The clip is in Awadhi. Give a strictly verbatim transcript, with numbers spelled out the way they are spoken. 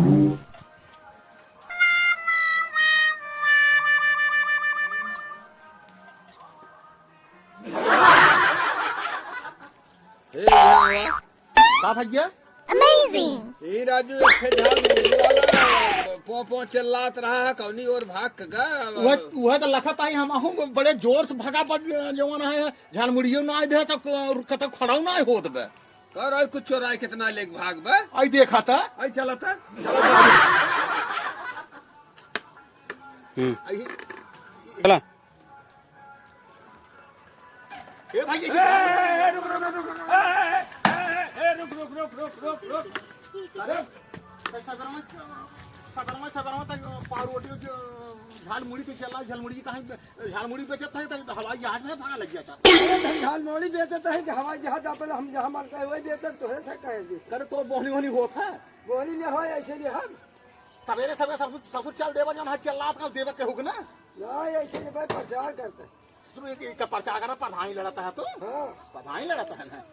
ए, यहाँ आवा। का भैया? Amazing। ए राजू, एक ठे झाल मुड़ी वाला पो पो चिल्लात रहा है, कौनी ओर भाग के गा? वह, वह तो लखत आई, हम आहूँ बड़े जोर से भगा, पर जवन है, झाल मुड़ियो ना आए दे, तो क-, कतौ खड़ाऊ ना होत बे। कर, आई कुछ चोराई कितना लेके भाग बे? आई देखा था। आई चला था, चला था। हम्म। आई। चला। ए भाई, ये ए, ए, रुक, रुक, रुक, रुक, रुक। ए, ए, ए, रुक, रुक, रुक। अरे, सगरवा, सगरवा, सगरवा तक पाव रोटी, झाल मुड़ी के चला, झाल मुड़ी कहाँ, झाल मुड़ी बेचत है, तो हवाई जहाज में भागा लग जाता। अरे, तो झाल मुड़ी बेचत है, कि हवाई जहाज अपन हम जहाँ मन कहे वही बेचत, तोहरे से कहे बेचत। अरे, तो बोहनी वोहनी होत है? बोहनी नहीं होय, ऐसे नहीं हम। सवेरे, सवेरे ससुर, ससुर चल देवा, जौन है चिल्लात का देवा केहू के ना। ना, ऐसे नहीं भाई, प्रचार करते। तू एक, एक प्रचार करा, प्रधानी लड़ता है तू? हाँ। प्रधानी लड़ता है ना?